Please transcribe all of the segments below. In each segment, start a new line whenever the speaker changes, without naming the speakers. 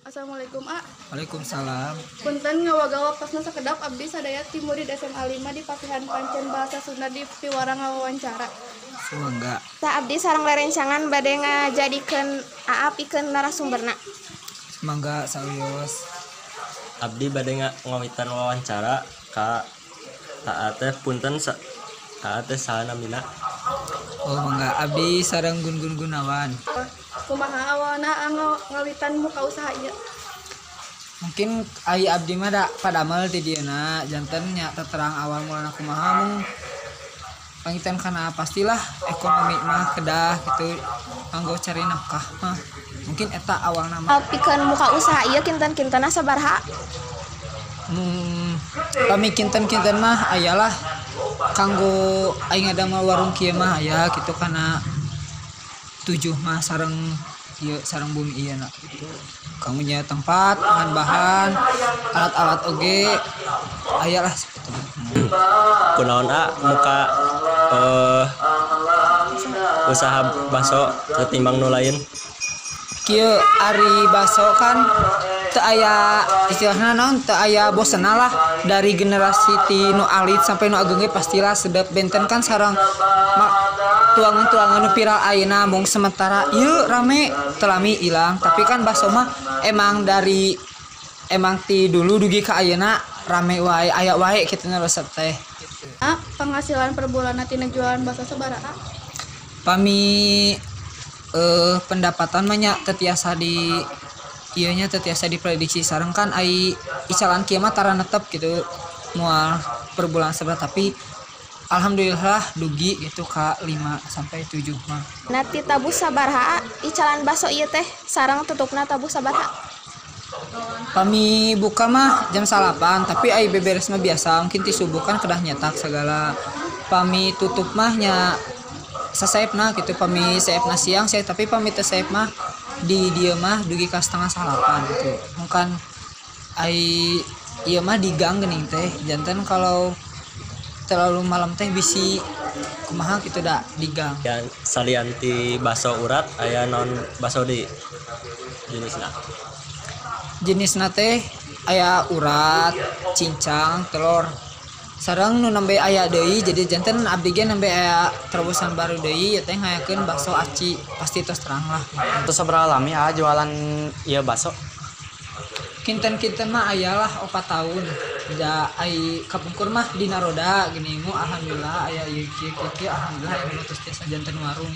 Assalamualaikum A.
Waalaikumsalam.
Punten ngawagel waktosna sakedap, abdi sadaya ti murid SMA 5 di Pasihan Pancen Bahasa Sunda di piwarang ngawawancara.
Sumangga.
Tah, abdi sareng rerencangan bade ngajadikeun Aa pikeun narasumberna.
Sumangga, sawios.
Abdi bade ngawitan wawancara ka Aa teh, punten sa Aa teh saha namina?
Oh, mangga, abdi sareng Gun Gun Gunawan.
Kumaha awalna Aa ngawitan muka usaha ieu?
Mungkin ai abdi mah da padamel ti dieuna, janten nya terang awal mulana kumaha mung pangitan kana pastilah ekonomi mah kedah gitu kanggo cari nafkah mah. Mungkin eta awalna mah.
Pikeun muka usaha ieu kinten-kintenna sabaraha?
Kami kinten-kinten mah ayalah kanggo aing ngadamel warung kieu mah aya gitu kana 7 mah sareng ieu sareng bumi ieu na gitu. Kanggo nya tempat, bahan-bahan, alat-alat oge aya lah seperti itu.
Kunaon A muka usaha bakso ketimbang nu lain?
Kieu, ari bakso kan teu aya istilahna naon, teu aya bosenna lah, dari generasi ti nu alit sampai nu ageng ge pastilah sedep. Benten kan sareng tuangan-tuangan nu viral ayeuna, mung sementara ieu rame teu lami ilang, tapi kan bakso mah emang dari emang ti dulu dugi ka ayeuna rame wae, aya wae kitu nu resep teh.
A, penghasilan per bulanna tina jualan bakso sabaraha?
Pami pendapatan mah nya teu tiasa di ieu nya, teu tiasa diprediksi, sareng kan ai icalan kieu mah tara netep gitu moal per bulan sabaraha, tapi alhamdulillah dugi gitu ka 5 sampai 7 mah.
Nanti tabuh sabaraha icalan bakso ieu teh, sareng tutupna tabuh sabaraha?
Pami buka mah jam 9, tapi ai beberes mah biasa mungkin ti subuh kan kedah nyetak segala. Pami tutup mah nya sasaepna gitu, pami saepna siang saya, tapi pami teu saep mah di dieu mah dugi ka 8.30 gitu. Mungkin ai ieu mah di gang geuning teh, janten kalau terlalu malam teh bisi kumaha gitu da di gang.
Yang salian ti bakso urat aya naon bakso di jenisna?
Jenisna teh aya urat, cincang, telur. Sareng nu nembe aya deui, jadi janten abdi ge nembe aya terobosan baru deui ya teh ngayakeun bakso aci, pasti tos terang lah.
Terus sabaraha lami ah jualan ieu bakso?
Kinten-kinten mah aya lah 4 tahun. Da ai kapungkur mah dina roda gini mu, alhamdulillah aya ieu kieu kieu kieu, alhamdulillah aya tos tiasa janten warung.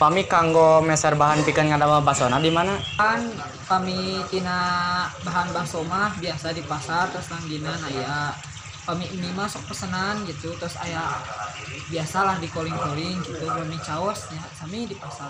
Pami kanggo meser bahan pikeun ngadamel baksona di mana?
Kan pami tina bahan bakso mah biasa di pasar terus langginan aya. Pami ini mah sok pesenan gitu, terus aya biasalah di koling-koling gitu, pami caos nya sami di pasar.